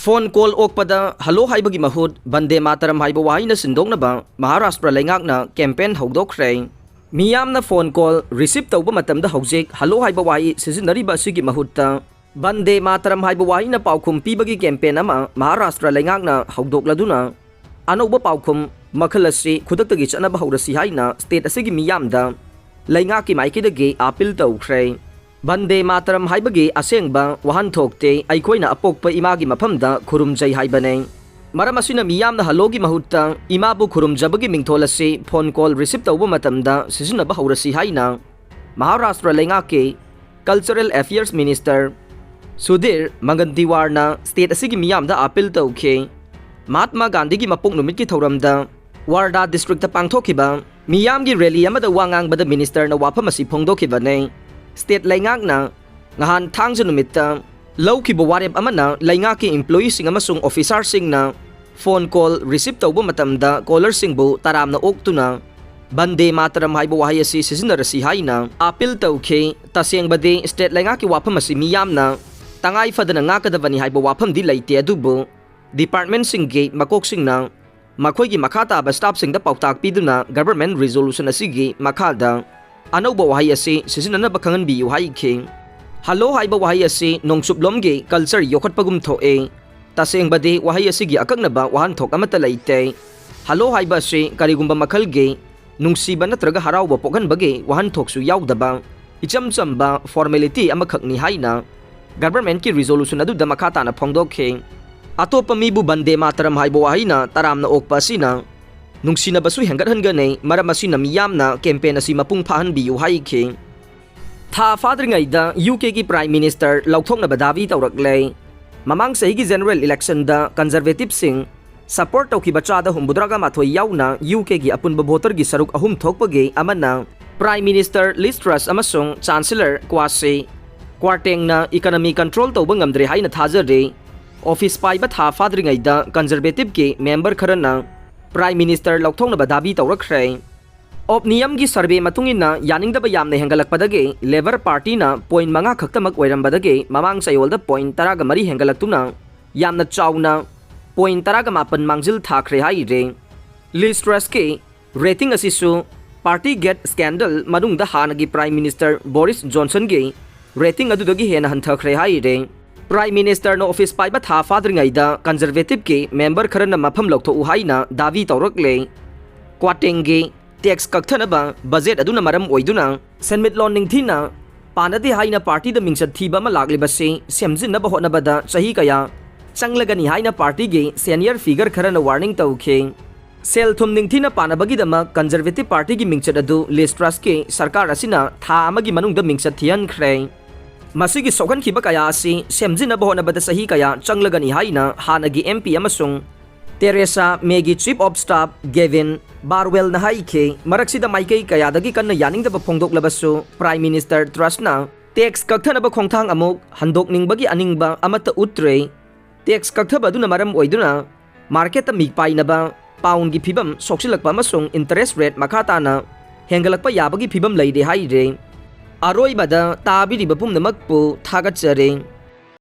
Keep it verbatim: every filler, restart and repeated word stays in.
Phone call ꯑꯣꯛꯄꯗ hello ꯍꯥꯏꯕꯒꯤ ꯃꯍꯨꯠ ꯕꯟꯗꯦ ꯃꯥꯇꯔꯝ ꯍꯥꯏꯕ ꯋꯥꯍꯩꯅ ꯁꯤꯟꯗꯣꯛꯅꯕ ꯃꯍꯥꯔꯥꯁꯇ꯭ꯔ ꯂꯩꯉꯥꯛꯅ ꯀꯦꯝꯄꯦꯟ ꯍꯧꯗꯣꯛꯈ꯭ꯔꯦ꯫ ꯃꯤꯌꯥꯝꯅ ꯐꯣꯟ ꯀꯣꯜ ꯔꯤꯁꯤꯞ ꯇꯧꯕ ꯃꯇꯝꯗ ꯍꯧꯖꯤꯛ ꯍꯜꯂꯣ ꯍꯥꯏꯕ ꯋꯥꯍꯩ ꯁꯤꯖꯤꯟꯅꯔꯤꯕ ꯑꯁꯤꯒꯤ ꯃꯍꯨꯠꯇ ꯕꯟꯗꯦ ꯃꯥꯇꯔꯝ ꯍꯥꯏꯕ ꯋꯥꯍꯩꯅ ꯄꯥꯎꯈꯨꯝ ꯄꯤꯕꯒꯤ ꯀꯦꯝꯄꯦꯟ ꯑꯃ ꯃꯍꯥꯔꯥꯁꯇ꯭ꯔ ꯂꯩꯉꯥꯛꯅ ꯍꯧꯗꯣꯛꯂꯗꯨꯅ ꯑꯅꯧꯕ ꯄꯥꯎꯈꯨꯝ ꯃꯈꯜ ꯑꯁꯤ ꯈꯨꯗꯛꯇꯒꯤ ꯆꯠꯅꯕ ꯍꯧꯔꯁꯤ ꯍꯥꯏꯅ ꯁ꯭ꯇꯦꯠ ꯑꯁꯤꯒꯤ ꯃꯤꯌꯥꯝꯗ ꯂꯩꯉꯥꯛꯀꯤ ꯃꯥꯏꯀꯩꯗꯒꯤ ꯑꯥꯄꯤꯜ ꯇꯧꯈ꯭ꯔꯦ꯫ ꯕꯟꯗꯦ ꯃꯥꯇꯔꯝ ꯍꯥꯏꯕꯒꯤ ꯑꯁꯦꯡꯕ ꯋꯥꯍꯟꯊꯣꯛꯇꯤ ꯑꯩꯈꯣꯏꯅ ꯑꯄꯣꯛꯄ ꯏꯃꯥꯒꯤ ꯃꯐꯝꯗ ꯈꯨꯔꯨꯝꯖꯩ ꯍꯥꯏꯕꯅꯤ꯫ ꯃꯔꯝ ꯑꯁꯤꯅ ꯃꯤꯌꯥꯝꯅ ꯍꯜꯂꯣꯒꯤ ꯃꯍꯨꯠꯇ ꯏꯃꯥꯕꯨ ꯈꯨꯔꯨꯝꯖꯕꯒꯤ ꯃꯤꯡꯊꯣꯜ ꯑꯁꯤ ꯐꯣꯟ ꯀꯣꯜ ꯔꯤꯁꯤꯞ ꯇꯧꯕ ꯃꯇꯝꯗ ꯁꯤꯖꯤꯟꯅꯕ ꯍꯧꯔꯁꯤ ꯍꯥꯏꯅ ꯃꯍꯥꯔꯥꯁꯇ꯭ꯔ ꯂꯩꯉꯥꯛꯀꯤ cultural affairs minister Sudhir ꯃꯪꯒꯟꯇꯤꯋꯥꯔꯅ state ꯑꯁꯤꯒꯤ ꯃꯤꯌꯥꯝꯗ ꯑꯥꯄꯤꯜ ꯇꯧꯈꯤ꯫ ꯃꯍꯥꯠꯃꯥ ꯒꯥꯟꯙꯤꯒꯤ ꯃꯄꯣꯛ ꯅꯨꯃꯤꯠꯀꯤ ꯊꯧꯔꯝꯗ ꯋꯥꯔꯗꯥ ꯗꯤꯁꯇ꯭ꯔꯤꯛꯇ ꯄꯥꯡꯊꯣꯛꯈꯤꯕ ꯃꯤꯌꯥꯝꯒꯤ ꯔꯦꯂꯤ ꯑꯃꯗ ꯋꯥ ꯉꯥꯡꯕꯗ ꯃꯤꯅꯤꯁꯇꯔꯅ ꯋꯥꯐꯝ ꯑꯁꯤ ꯐꯣꯡꯗꯣꯛꯈꯤꯕꯅꯤ꯫ ꯁ꯭ꯇꯦꯠ ꯂꯩꯉꯥꯛꯅ ꯅꯍꯥꯟ ꯊꯥꯡꯖ ꯅꯨꯃꯤꯠꯇ ꯂꯧꯈꯤꯕ ꯋꯥꯔꯦꯞ ꯑꯃꯅ ꯂꯩꯉꯥꯛꯀꯤ ꯏꯝꯄ꯭ꯂꯣꯌꯤꯁꯤꯡ ꯑꯃꯁꯨꯡ ꯑꯣꯐꯤꯁꯥꯔꯁꯤꯡꯅ ꯐꯣꯟ ꯀꯣꯜ ꯔꯤꯁꯤꯞ ꯇꯧꯕ ꯃꯇꯝꯗ ꯀꯣꯂꯔꯁꯤꯡꯕꯨ ꯇꯔꯥꯝꯅ ꯑꯣꯛꯇꯨꯅ ꯕꯟꯗꯦ ꯃꯥꯇꯔꯝ ꯍꯥꯏꯕ ꯋꯥꯍꯩ ꯑꯁꯤ ꯁꯤꯖꯤꯟꯅꯔꯁꯤ ꯍꯥꯏꯅ ꯑꯥꯄꯤꯜ ꯇꯧꯈꯤ꯫ ꯇꯁꯦꯡꯕꯗꯤ ꯁ꯭ꯇꯦꯠ ꯂꯩꯉꯥꯛꯀꯤ ꯋꯥꯐꯝ ꯑꯁꯤ ꯃꯤꯌꯥꯝꯅ ꯇꯉꯥꯏ ꯐꯗꯅ ꯉꯥꯛꯀꯗꯕꯅꯤ ꯍꯥꯏꯕ ꯋꯥꯐꯝꯗꯤ ꯂꯩꯇꯦ, ꯑꯗꯨꯕꯨ ꯗꯤꯄꯥꯔꯠꯃꯦꯟꯠꯁꯤꯡꯒꯤ ꯃꯀꯣꯛꯁꯤꯡꯅ ꯃꯈꯣꯏꯒꯤ ꯃꯈꯥ ꯇꯥꯕ ꯁ꯭ꯇꯥꯐꯁꯤꯡꯗ ꯄꯥꯎꯇꯥꯛ ꯄꯤꯗꯨꯅ ꯒꯚꯔꯟꯃꯦꯟꯠ ꯔꯤꯖꯣꯂꯨꯁꯟ ꯑꯁꯤꯒꯤ ꯃꯈꯥꯗ ꯑꯅꯧꯕ ꯋꯥꯍꯩ ꯑꯁꯤ ꯁꯤꯖꯤꯟꯅꯅꯕ ꯈꯪꯍꯟꯕꯤꯌꯨ ꯍꯥꯏꯈꯤ꯫ ꯍꯜꯂꯣ ꯍꯥꯏꯕ ꯋꯥꯍꯩ ꯑꯁꯤ ꯅꯣꯡꯆꯨꯞꯂꯣꯝꯒꯤ ꯀꯜꯆꯔ ꯌꯣꯛꯈꯠꯄꯒꯨꯝ ꯊꯣꯛꯏ꯫ ꯇꯁꯦꯡꯕꯗꯤ ꯋꯥꯍꯩ ꯑꯁꯤꯒꯤ ꯑꯀꯛꯅꯕ ꯋꯥꯍꯟꯊꯣꯛ ꯑꯃꯠꯇ ꯂꯩꯇꯦ꯫ ꯍꯜꯂꯣ ꯍꯥꯏꯕ ꯑꯁꯤ ꯀꯔꯤꯒꯨꯝꯕ ꯃꯈꯜꯒꯤ ꯅꯨꯡꯁꯤꯕ ꯅꯠꯇ꯭ꯔꯒ ꯍꯔꯥꯎꯕ ꯄꯣꯛꯍꯟꯕꯒꯤ ꯋꯥꯍꯟꯊꯣꯛꯁꯨ ꯌꯥꯎꯗꯕ ꯏꯆꯝ ꯆꯝꯕ ꯐꯣꯔꯃꯦꯂꯤꯇꯤ ꯑꯃꯈꯛꯅꯤ ꯍꯥꯏꯅ ꯒꯚꯔꯟꯃꯦꯟꯠꯀꯤ ꯔꯤꯖꯣꯂꯨꯁꯟ ꯑꯗꯨꯗ ꯃꯈꯥ ꯇꯥꯅ ꯐꯣꯡꯗꯣꯛꯈꯤ꯫ ꯑꯇꯣꯞꯄ ꯃꯤꯕꯨ ꯕꯟꯗꯦ ꯃꯥꯇꯔꯝ ꯍꯥꯏꯕ ꯋꯥꯍꯩꯅ ꯇꯔꯥꯝꯅ ꯑꯣꯛꯄ ꯑꯁꯤꯅ ꯅꯨꯡꯁꯤꯅꯕꯁꯨ ꯍꯦꯟꯒꯠꯍꯟꯒꯅꯤ, ꯃꯔꯝ ꯑꯁꯤꯅ ꯃꯤꯌꯥꯝꯅ ꯀꯦꯝꯄꯦꯟ ꯑꯁꯤ ꯃꯄꯨꯡ ꯐꯥꯍꯟꯕꯤꯌꯨ ꯍꯥꯏꯈꯤ꯫ ꯊꯥ ꯐꯥꯗ꯭ꯔꯤꯉꯩꯗ ꯌꯨ ꯀꯦꯒꯤ ꯄ꯭ꯔꯥꯏꯝ ꯃꯤꯅꯤꯁꯇꯔ ꯂꯧꯊꯣꯛꯅꯕ ꯗꯥꯕꯤ ꯇꯧꯔꯛꯂꯦ꯫ ꯃꯃꯥꯡ ꯆꯍꯤꯒꯤ ꯖꯦꯅꯔꯦꯜ ꯏꯂꯦꯛꯁꯟꯗ ꯀꯟꯖꯔꯚꯦꯇꯤꯚꯁꯤꯡ ꯁꯄꯣꯔꯠ ꯇꯧꯈꯤꯕ ꯆꯥꯗ ꯍꯨꯝꯐꯨꯇꯔꯥꯒ ꯃꯥꯊꯣꯏ ꯌꯥꯎꯅ ꯌꯨ ꯀꯦꯒꯤ ꯑꯄꯨꯟꯕ ꯚꯣꯇꯔꯒꯤ ꯁꯔꯨꯛ ꯑꯍꯨꯝ ꯊꯣꯛꯄꯒꯤ ꯑꯃꯅ ꯄ꯭ꯔꯥꯏꯝ ꯃꯤꯅꯤꯁꯇꯔ ꯂꯤꯁ ꯇ꯭ꯔꯁ ꯑꯃꯁꯨꯡ ꯆꯥꯟꯁꯦꯂꯔ ꯀ꯭ꯋꯥꯁꯤ ꯀ꯭ꯋꯥꯔꯇꯦꯡꯅ ꯏꯀꯅꯃꯤ ꯀꯟꯇ꯭ꯔꯣꯜ ꯇꯧꯕ ꯉꯝꯗ꯭ꯔꯦ ꯍꯥꯏꯅ ꯊꯥꯖꯔꯤ꯫ ꯑꯣꯐꯤꯁ ꯄꯥꯏꯕ ꯊꯥ ꯐꯥꯗ꯭ꯔꯤꯉꯩꯗ ꯀꯟꯖꯔꯚꯦꯇꯤꯚꯀꯤ ꯃꯦꯝꯕꯔ ꯈꯔꯅ ꯄ꯭ꯔꯥꯏꯝ ꯃꯤꯅꯤꯁꯇꯔ ꯂꯧꯊꯣꯛꯅꯕ ꯗꯥꯕꯤ ꯇꯧꯔꯛꯈ꯭ꯔꯦ꯫ ꯑꯣꯞꯅꯤꯌꯝꯒꯤ ꯁꯔꯚꯦ ꯃꯇꯨꯡ ꯏꯟꯅ ꯌꯥꯅꯤꯡꯗꯕ ꯌꯥꯝꯅ ꯍꯦꯟꯒꯠꯂꯛꯄꯗꯒꯤ ꯂꯦꯕꯔ ꯄꯥꯔꯇꯤꯅ ꯄꯣꯏꯟꯠ ꯃꯉꯥ ꯈꯛꯇꯃꯛ ꯑꯣꯏꯔꯝꯕꯗꯒꯤ ꯃꯃꯥꯡ ꯆꯌꯣꯜꯗ ꯄꯣꯏꯟꯠ ꯇꯔꯥꯒ ꯃꯔꯤ ꯍꯦꯟꯒꯠꯂꯛꯇꯨꯅ ꯌꯥꯝꯅ ꯆꯥꯎꯅ ꯄꯣꯏꯟ ꯇꯔꯥꯒ ꯃꯥꯄꯟ ꯃꯥꯡꯖꯤꯜ ꯊꯥꯈ꯭ꯔꯦ ꯍꯥꯏꯔꯦ꯫ ꯂꯤꯁ ꯇ꯭ꯔꯁꯀꯤ ꯔꯦꯇꯤꯡ ꯑꯁꯤꯁꯨ Partygate scandal ꯃꯅꯨꯡꯗ ꯍꯥꯟꯅꯒꯤ Prime Minister Boris Johnsonꯒꯤ ꯔꯦꯇꯤꯡ ꯑꯗꯨꯗꯒꯤ ꯍꯦꯟꯅ ꯍꯟꯊꯈ꯭ꯔꯦ ꯍꯥꯏꯔꯦ꯫ Prime Ministerꯅ ꯑꯣꯐꯤꯁ ꯄꯥꯏꯕ ꯊꯥ ꯐꯥꯗ꯭ꯔꯤꯉꯩꯗ Conservativeꯀꯤ ꯃꯦꯝꯕꯔ ꯈꯔꯅ ꯃꯐꯝ ꯂꯧꯊꯣꯛꯎ ꯍꯥꯏꯅ ꯗꯥꯕꯤ ꯇꯧꯔꯛꯂꯦ꯫ ꯀ꯭ꯋꯥꯇꯦꯡꯒꯤ ꯇꯦꯛꯁ ꯀꯛꯊꯅꯕ ꯕꯖꯦꯠ ꯑꯗꯨꯅ ꯃꯔꯝ ꯑꯣꯏꯗꯨꯅ ꯁꯦꯟꯃꯤꯠꯂꯣꯟ ꯅꯤꯡꯊꯤꯅ ꯄꯥꯟꯅꯗꯦ ꯍꯥꯏꯅ ꯄꯥꯔꯇꯤꯗ ꯃꯤꯡꯆꯠ ꯊꯤꯕ ꯑꯃ ꯂꯥꯛꯂꯤꯕꯁꯤ ꯁꯦꯝꯖꯤꯟꯅꯕ ꯍꯣꯠꯅꯕꯗ ꯆꯍꯤ ꯀꯌꯥ ꯆꯪꯂꯒꯅꯤ ꯍꯥꯏꯅ ꯄꯥꯔꯇꯤꯒꯤ ꯁꯦꯅꯤꯌꯔ ꯐꯤꯒꯔ ꯈꯔꯅ ꯋꯥꯔꯅꯤꯡ ꯇꯧꯈꯤ꯫ ꯁꯦꯜ ꯊꯨꯝ ꯅꯤꯡꯊꯤꯅ ꯄꯥꯟꯅꯕꯒꯤꯗꯃꯛ Conservative Partyꯒꯤ ꯃꯤꯡꯆꯠ ꯑꯗꯨ ꯂꯤꯁ ꯇ꯭ꯔꯁꯀꯤ ꯁꯔꯀꯥꯔ ꯑꯁꯤꯅ ꯊꯥ ꯑꯃꯒꯤ ꯃꯅꯨꯡꯗ ꯃꯤꯡꯆꯠ ꯊꯤꯍꯟꯈ꯭ꯔꯦ꯫ ꯃꯁꯤꯒꯤ ꯁꯣꯛꯍꯟꯈꯤꯕ ꯀꯌꯥ ꯑꯁꯤ ꯁꯦꯝꯖꯤꯟꯅꯕ ꯍꯣꯠꯅꯕꯗ ꯆꯍꯤ ꯀꯌꯥ ꯆꯪꯂꯒꯅꯤ ꯍꯥꯏꯅ ꯍꯥꯟꯅꯒꯤ MP ꯑꯃꯁꯨꯡ ꯇꯦꯔꯦꯁꯥ ꯃꯦꯒꯤ Chief of Staff Gavin Barwellꯅ ꯍꯥꯏꯈꯤ꯫ ꯃꯔꯛꯁꯤꯗ ꯃꯥꯏꯀꯩ ꯀꯌꯥꯗꯒꯤ ꯀꯟꯅ ꯌꯥꯅꯤꯡꯗꯕ ꯐꯣꯡꯗꯣꯛꯂꯕꯁꯨ Prime Minister ꯇ꯭ꯔꯁꯅ ꯇꯦꯛꯁ ꯀꯛꯊꯅꯕ ꯈꯣꯡꯊꯥꯡ ꯑꯃꯨꯛ ꯍꯟꯗꯣꯛꯅꯤꯡꯕꯒꯤ ꯑꯅꯤꯡꯕ ꯑꯃꯠꯇ ꯎꯠꯇ꯭ꯔꯦ꯫ ꯇꯦꯛꯁ ꯀꯛꯊꯕ ꯑꯗꯨꯅ ꯃꯔꯝ ꯑꯣꯏꯗꯨꯅ ꯃꯥꯔꯀꯦꯠꯇ ꯃꯤꯛ ꯄꯥꯏꯅꯕ, ꯄꯥꯎꯟꯒꯤ ꯐꯤꯕꯝ ꯁꯣꯛꯆꯤꯜꯂꯛꯄ ꯑꯃꯁꯨꯡ ꯏꯟꯇꯔꯦꯁ ꯔꯦꯠ ꯃꯈꯥ ꯇꯥꯅ ꯍꯦꯟꯒꯠꯂꯛꯄ ꯌꯥꯕꯒꯤ ꯐꯤꯕꯝ ꯂꯩꯔꯦ ꯍꯥꯏꯔꯦ꯫ ꯑꯔꯣꯏꯕꯗ ꯇꯥꯕꯤꯔꯤꯕ ꯄꯨꯝꯅꯃꯛꯄꯨ ꯊꯥꯒꯠꯆꯔꯤ꯫